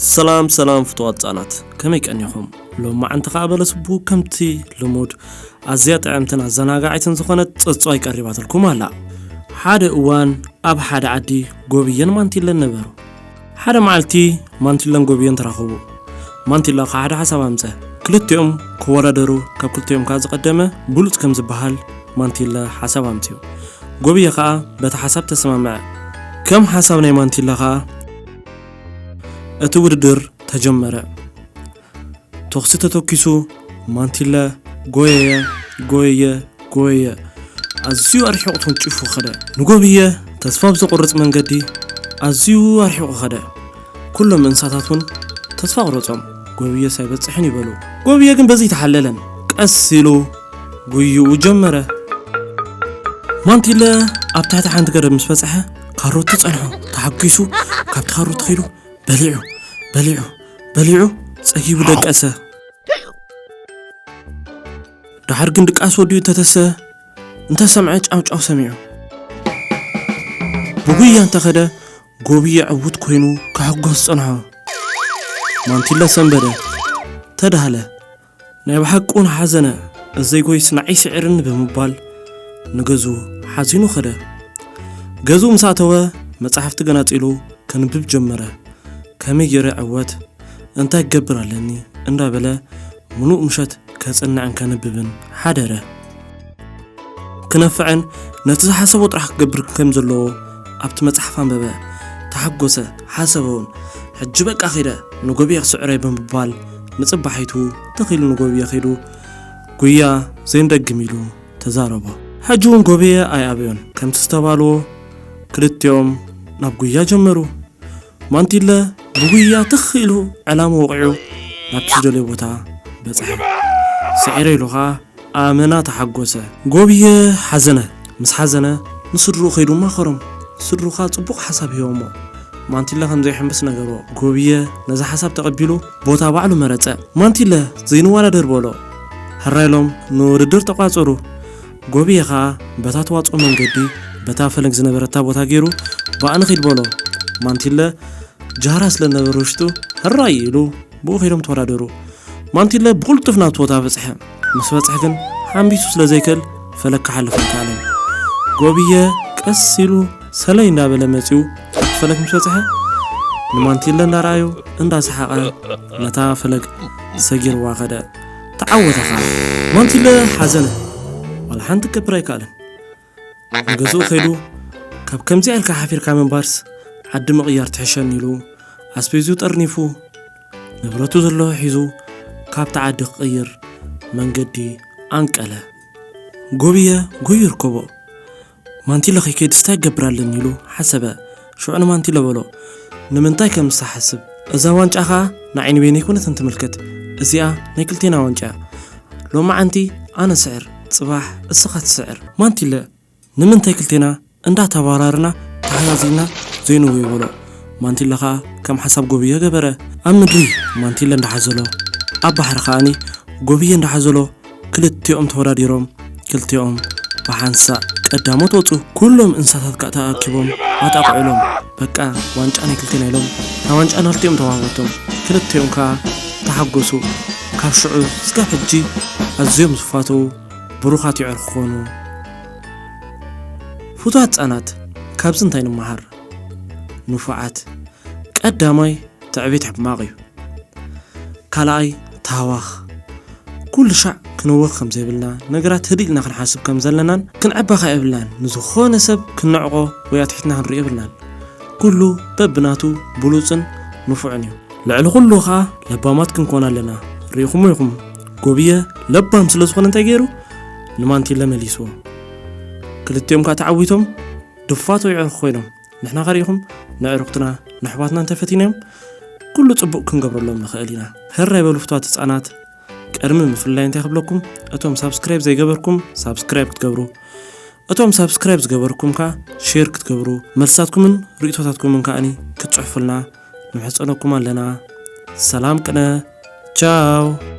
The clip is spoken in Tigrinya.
ሰላም ሰላም ፍቱዋት ህጻናት፣ ከመይ ቀኒኹም? ሎማዓንቲ ከኣ በለስቡ ከምቲ ልሙድ ኣዝያ ጥዕምትን ኣዘናጋዒትን ዝኾነት ጽጽዋይ ቀሪባትልኩም ኣላ። ሓደ እዋን ኣብ ሓደ ዓዲ ጎብየን ማንቲለን ነበሩ። ሓደ መዓልቲ ማንቲለን ጎብየን ተራኸቡ። ማንቲለ ከኣ ሓደ ሓሳብ ኣምጸ። ክልቲኦም ክወዳደሩ፣ ካብ ክልቲኦም ከኣ ዝቐደመ ብሉጽ ከም ዝበሃል ማንቲለ ሓሳብ ኣምጺኡ። ጎብየ ከኣ በቲ ሓሳብ ተሰማምዐ። ከም ሓሳብ ናይ ማንቲለ ከኣ እቲ ውድድር ተጀመረ። ተኹሲ ተተኪሱ፣ ማንቲለ ጎየየ፣ ጎየየ፣ ጎየየ። ኣዝዩ ኣርሒቑ ተወንጪፉ ኸደ። ንጎብየ ተስፋ ብዘቑርጽ መንገዲ ኣዝዩ ኣርሒቑ ኸደ። ኩሎም እንስሳታት እውን ተስፋ ቁረጾም፣ ጎብየስ ኣይበጽሕን ይበሉ። ጎብየ ግን በዚ ኣይተሓለለን። ቀስ ኢሉ ጉይኡ ጀመረ። ማንቲለ ኣብ ትሕቲ ሓንቲ ገረብ ምስ በጽሐ፣ ካሮት ተጸንሖ። ተሓጒሱ ካብቲ ካሮት ኸይዱ በሊዑ፣ በሊዑ፣ በሊዑ፣ ጸጊቡ ደቀሰ። ደሓር ግን ድቃስ ወዲኡ እንተተሰ፣ እንተሰምዐ ጫውጫው ሰሚዑ። ብጉያ እንተኸደ፣ ጎብየ ዕዉት ኮይኑ ክሕጎስ ጸንሖ። ማንቲለ ሰንበደ፣ ተዳህለ። ናይ ብሓቂ እውን ሓዘነ፣ እዘይ ጎይስ ንዓይ ስዒርኒ ብምባል ንገዝኡ ሓዚኑ ኸደ። ገዝኡ ምስ ኣተወ፣ መጻሕፍቲ ገናጺሉ ከንብብ ጀመረ። ከመይ ገይረ እዕወት? እንታይ ክገብር ኣለኒ? እንዳበለ ምሉእ ምሸት ከጽንዕን ከንብብን ሓደረ። ክነፍዕን ነቲ ዝሓሰቦ ጥራሕ ክገብር ከም ዘለዎ ኣብቲ መጽሓፍ ኣንበበ። ተሓጎሰ፣ ሓሰበ እውን። ሕጂ በቃ ኸይደ፣ ንጎብየ ክስዕሮ እየ ብምባል ንጽባሒቱ ተኺሉ ንጎብየ ኸይዱ ጉያ ዘይንደግም ኢሉ ተዛረቦ። ሕጂ እውን ጎብየ ኣይኣበዮን። ከምቲ ዝተባልዎ ክልቲኦም ናብ ጉያ ጀመሩ። ማንቲለ ብጉያ ትኽ ኢሉ ዕላማ ወቒዑ ናብቲ ዝደልዮ ቦታ በጽሐ። ስዒረ ኢሉ ኸኣ ኣመና ተሓጎሰ። ጎብየ ሓዘነ። ምስ ሓዘነ ንስድርኡ ከይዱ ኣማኸሮም። ስድርኡ ኸኣ ጽቡቕ ሓሳብ ሂቦሞ። ማንቲለ ከም ዘይሕምብስ ነገርዎ። ጎብየ ነዚ ሓሳብ ተቐቢሉ ቦታ ባዕሉ መረጸ። ማንቲለ ዘይንወዳደር በሎ። ሕራይ ኢሎም ንውድድር ተቋጸሩ። ጎብየ ኸኣ በታ ተዋጽኦ መንገዲ በታ ፈለግ ዝነበረታ ቦታ ገይሩ ብኣ ንኺድ በሎ። ማንቲለ ጃህራ ስለ ዝነበረ ውሽጡ ሕራይ ኢሉ ብኡ ኸይዶም ተወዳደሩ። ማንቲለ ብቕልጡፍ ናብቲ ቦታ በጽሐ። ምስ በጽሐ ግን ሓምቢሱ ስለ ዘይክእል ፈለግ ክሓልፍ ኣይከኣለን። ጎብየ ቀስ ኢሉ ሰለይ እንዳበለ መጺኡ ኣብቲ ፈለግ ምስ በጽሐ ንማንቲለ እንዳረኣዮ እንዳሰሓቐ ነታ ፈለግ ሰጊርዋ ኸደ። ተዓወተ ኸኣ። ማንቲለ ሓዘነ። ዋላ ሓንቲ ክገብር ኣይከኣለን። ንገዝኡ ከይዱ ካብ ከምዚኣ ኢልካ ሓፊርካ ምንባርስ ዓዲ ምቕያር ትሕሸኒ ኢሉ ኣስቤዝኡ ጠርኒፉ ንብረቱ ዘለዎ ሒዙ ካብቲ ዓዲ ክቕይር መንገዲ ኣንቀለ። ጎብየ ጎዩ ይርከቦ። ማንቲለ ከይከይድስ እንታይ ክገብር ኣለኒ ኢሉ ሓሰበ። ሽዑ ንማንቲለ በሎ፣ ንምንታይ ከም ዝሓስብ፣ እዛ ዋንጫ ኸኣ ንዓይ ንበይነይ ኣይኮነትን ትምልከት። እዚኣ ናይ ክልቴና ዋንጫ እያ። ሎማዓንቲ ኣነ ስዕር፣ ጽባሕ እስኻ ትስዕር። ማንቲለ ንምንታይ ክልቴና እንዳተባራርና ተሓዛዚና ዘይንወዮ በሎ። ማንቲለ ኸኣ ከም ሓሳብ ጎብየ ገበረ። ኣብ ምድሪ ማንቲለ እንዳሓዘሎ፣ ኣብ ባሕሪ ኸኣኒ ጎብየ እንዳሓዘሎ ክልቲኦም ተወዳዲሮም፣ ክልቲኦም ብሓንሳእ ቀዳሞት ወጹ። ኩሎም እንስሳታት ከኣ ተኣኪቦም ኣጣቕዑሎም። በቃ ዋንጫ ናይ ክልቴና ኢሎም፣ እታ ዋንጫ ናክልቲኦም ተዋህበቶም። ክልቲኦም ከኣ ተሓጎሱ። ካብ ሽዑ እስካብ ሕጂ ኣዝዮም ዝፋተዉ ብሩኻት የዕርኹ ኾኑ። ፍቱዋት ህጻናት፣ ካብዚ እንታይ ንምሃር? ንፉዓት። ቀዳማይ፣ ትዕቢት ሕማቕ እዩ። ካልኣይ፣ ታህዋኽ። ኩሉ ሻዕ ክንወኽ ከም ዘይብልና፣ ነገራት ህድእ ኢልና ክንሓስብ ከም ዘለናን ክንዕበኻ የብልናን። ንዝኾነ ሰብ ክንንዕቆ ወይ ኣትሒትና ክንርኢ የብልናን። ኩሉ በብናቱ ብሉጽን ንፉዕን እዩ። ልዕሊ ኩሉ ኸኣ ለባማት ክንኮን ኣለና። ርኢኹሞ ኢኹም፣ ጎብየ ለባም ስለ ዝኾነ እንታይ ገይሩ? ንማንቲለ መሊስዎ። ክልቲኦም ከኣ ተዓዊቶም ድፋቶ የዕርኹ ኮይኖም። ንሕና ከ ርኢኹም፣ ነዕርኽትና ነሕዋትና እንተፈቲናዮም ኩሉ ጽቡቕ ክንገብረሎም ንኽእል ኢና። ሕራይ በሉ ፍትዋት ህጻናት። ቅድሚ ምፍላይ እንታይ ክብለኩም፣ እቶም ሳብስክራይብ ዘይገበርኩም ሳብስክራይብ ክትገብሩ፣ እቶም ሳብስክራይብ ዝገበርኩም ከኣ ሼር ክትገብሩ፣ መልስታትኩምን ርእይቶታትኩምን ከኣኒ ክትጽሕፉልና ንምሕጸነኩም ኣለና። ሰላም ቅነ። ቻው።